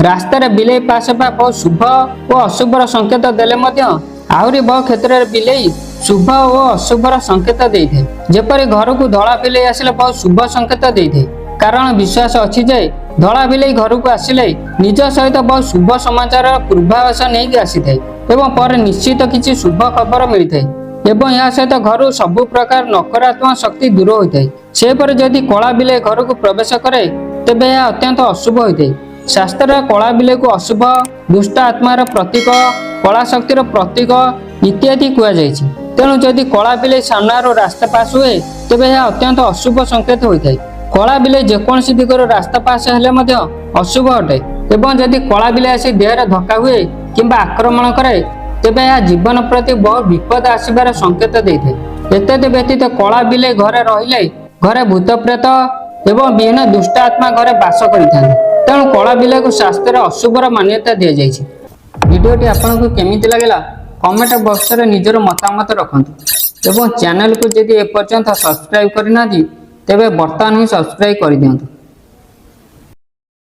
ରାସ୍ତାରେ ବିଲେଇ ପାସ୍ ହେବା ବହୁତ ଶୁଭ ଓ ଅଶୁଭର ସଂକେତ ଦେଲେ ମଧ୍ୟ ଆହୁରି ବହୁ କ୍ଷେତ୍ରରେ ବିଲେଇ ଶୁଭ ଓ ଅଶୁଭର ସଂକେତ ଦେଇଥାଏ। ଯେପରି ଘରକୁ ଧଳା ବିଲେଇ ଆସିଲେ ବହୁତ ଶୁଭ ସଂକେତ ଦେଇଥାଏ, କାରଣ ବିଶ୍ୱାସ ଅଛି ଯେ ଧଳା ବିଲେଇ ଘରକୁ ଆସିଲେ ନିଜ ସହିତ ବହୁତ ଶୁଭ ସମାଚାରର ପୂର୍ବାଭାସ ନେଇକି ଆସିଥାଏ ଏବଂ ପରେ ନିଶ୍ଚିତ କିଛି ଶୁଭ ଖବର ମିଳିଥାଏ ଏବଂ ଏହା ସହିତ ଘରୁ ସବୁ ପ୍ରକାର ନକାରାତ୍ମକ ଶକ୍ତି ଦୂର ହୋଇଥାଏ। ସେହିପରି ଯଦି କଳା ବିଲେଇ ଘରକୁ ପ୍ରବେଶ କରେ, ତେବେ ଏହା ଅତ୍ୟନ୍ତ ଅଶୁଭ ହୋଇଥାଏ। ଶାସ୍ତ୍ରରେ କଳା ବିଲେଇକୁ ଅଶୁଭ, ଦୁଷ୍ଟ ଆତ୍ମାର ପ୍ରତୀକ, କଳା ଶକ୍ତିର ପ୍ରତୀକ ଇତ୍ୟାଦି କୁହାଯାଇଛି। ତେଣୁ ଯଦି କଳା ବିଲେଇ ସାମ୍ନାରୁ ରାସ୍ତା ପାସ୍ ହୁଏ, ତେବେ ଏହା ଅତ୍ୟନ୍ତ ଅଶୁଭ ସଂକେତ ହୋଇଥାଏ। କଳା ବିଲେଇ ଯେକୌଣସି ଦିଗରୁ ରାସ୍ତା ପାସ୍ ହେଲେ ମଧ୍ୟ ଅଶୁଭ ଅଟେ ଏବଂ ଯଦି କଳା ବିଲେଇ ଆସି ଦେହରେ ଧକ୍କା ହୁଏ କିମ୍ବା ଆକ୍ରମଣ କରେ, ତେବେ ଏହା ଜୀବନ ପ୍ରତି ବହୁ ବିପଦ ଆସିବାର ସଂକେତ ଦେଇଥାଏ। ଏତଦ୍ ବ୍ୟତୀତ କଳା ବିଲେଇ ଘରେ ରହିଲେ ଘରେ ଭୂତ ପ୍ରେତ ଏବଂ ବିଭିନ୍ନ ଦୁଷ୍ଟ ଆତ୍ମା ଘରେ ବାସ କରିଥାନ୍ତି। ତେଣୁ କଳା ବିଲେଇକୁ ଶାସ୍ତ୍ରରେ ଅଶୁଭର ମାନ୍ୟତା ଦିଆଯାଇଛି। ଭିଡ଼ିଓଟି ଆପଣଙ୍କୁ କେମିତି ଲାଗିଲା, କମେଣ୍ଟ ବକ୍ସରେ ନିଜର ମତାମତ ରଖନ୍ତୁ ଏବଂ ଚ୍ୟାନେଲକୁ ଯଦି ଏପର୍ଯ୍ୟନ୍ତ ସବସ୍କ୍ରାଇବ୍ କରିନାହାନ୍ତି, ତେବେ ବର୍ତ୍ତମାନ ହିଁ ସବସ୍କ୍ରାଇବ୍ କରିଦିଅନ୍ତୁ।